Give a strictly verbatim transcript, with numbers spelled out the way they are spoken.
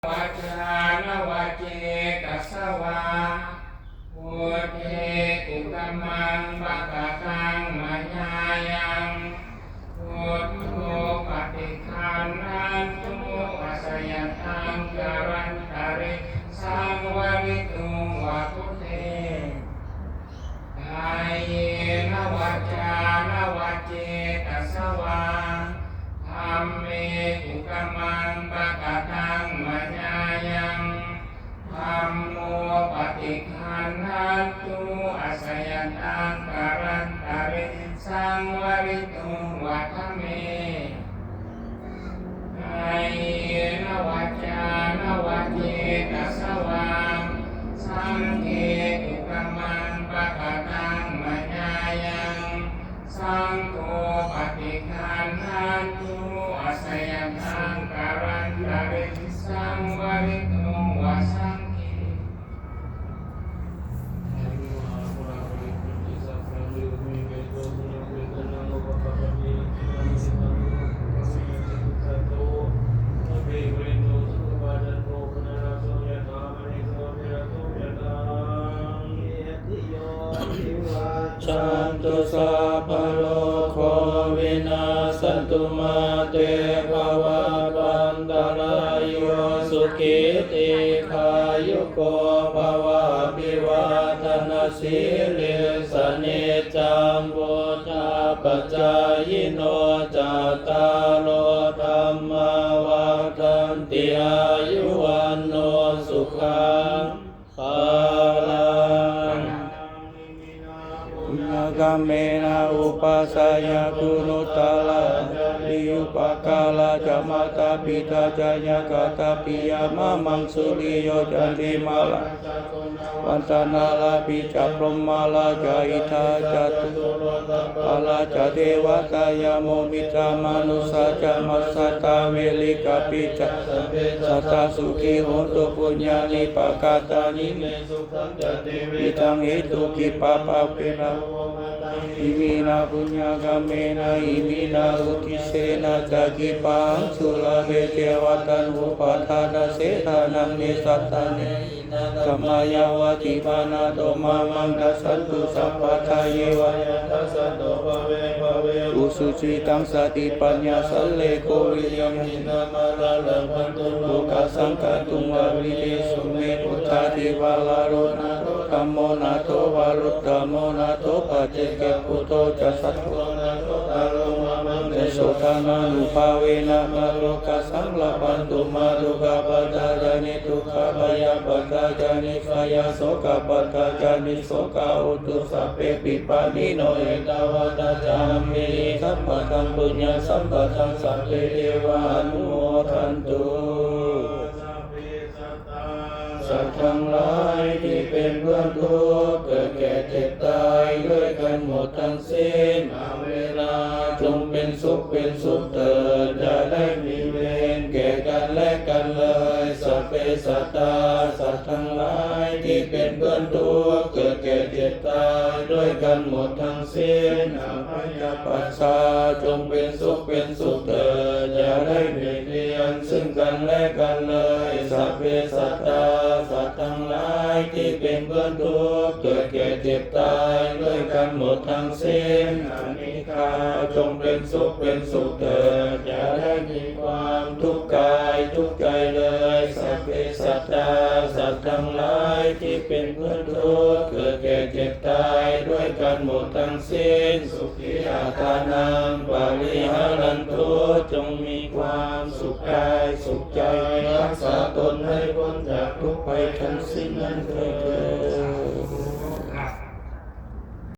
vācāya va cetasā vā, buddhe kukammaṃ pakataṃ mayā yaṃ, buddho paṭiggaṇhatu accayantaṃ, kālantare saṃvarituṃ va buddhe. Kāyena vācāya va cetasā vā, dhamme kukammaṃ pakataṃ mayā yaṃ, dhammo paṭiggaṇhatu accayantaṃ, kālantare saṃvarituṃ va dhamme. Kāyena vācāya va cetasā vā, saṅghe kukammaṃ pakataṃ mayā yaṃ, saṅgho paṭiggaṇhatu accayantaṃ, kālantare saṃvarituṃ va saṅghe. Santu sabbarogo vinassatu, mā te bhavatvantarāyo, sukhī dīghāyuko bhava. Abhivādanasīlissa niccaṃ vuḍḍhāpacāyino, cattāro dhammā vaḍḍhanti: āyu vaṇṇo sukhaṃ balaṃ. Puññakammena upajjhāyā guṇuttarā ācariyūpakārā ca mātā pitā ca ñātakā piyā mamaṃ, suriyo candimā rājā guṇavantā narāpi ca, brahmārājā indā ca catulokapālā ca devatā yamo mittā manussā ca majjhattā verikāpi ca, sabbe sattā sukhī hontu puññāni pakatāni me, sukhañca tividhaṃ dentu khippaṃ pāpetha vomataṃ. Iminā puññakammena iminā uddissena ca khippāhaṃ sulabhe ceva taṇhupādānachedanaṃ, ye santāne hīnā dhammā yāva nibbānato mamaṃ, nassantu sabbadā yeva yattha jāto bhave bhave ujucittaṃ satipaññā sallekho viriyamhinā, mārā labhantu nokāsaṃ kātuṃ aviññeyya. Sume buddhādivāraro nātho dhammo nātho varuttamo, nātho paccekabuddho ca saṅgho nāthottaro mamaṃ, tesottamānubhāvena mārokāsaṃ labhantu mā. Dukkhappattā ca niddukkhā bhayappattā ca nibbhayā, sokappattā ca nissokā hontu sabbepi pāṇino. Ettāvatā ca amhehi sambhataṃ puññasampadaṃ sabbe devānumodantu. สัตว์ทั้งหลายที่เป็นเพื่อนทุกข์เกิดแก่เจ็บตายด้วยกันหมดทั้งสิ้น อาเวรา จงเป็นสุขเป็นสุขเถิด อย่าได้มีเวรแก่กันและกันเลย สัพเพสัตตา สัตว์ทั้งหลายที่เป็นเพื่อนทุกข์เกิดแก่เจ็บตายด้วยกันหมดทั้งสิ้น อัพพยาปัชชา จงเป็นสุขเป็นสุขเถิด อย่าได้เบียดเบียนซึ่งกันและกันเลย สัพเพสัตตา สัตว์ทั้งหลายที่เป็นเพื่อนทุกข์เกิดแก่เจ็บตายด้วยกันหมดทั้งสิ้น อนิจจา จงเป็นสุขเป็นสุขเถิด อย่าได้มีความทุกข์กายทุกข์ใจเลย สัพเพสัตตา สัตว์ทั้งหลายที่เป็นเพื่อนทุกข์เกิดแก่เจ็บตายด้วยกันหมดทั้งสิ้น สุขีอัตตานัง ปริหารันตุ จงมีความสุขกายสุขใจ รักษาตนให้พ้นจากทุกข์ภัยทั้งสิ้นนั้นเถิด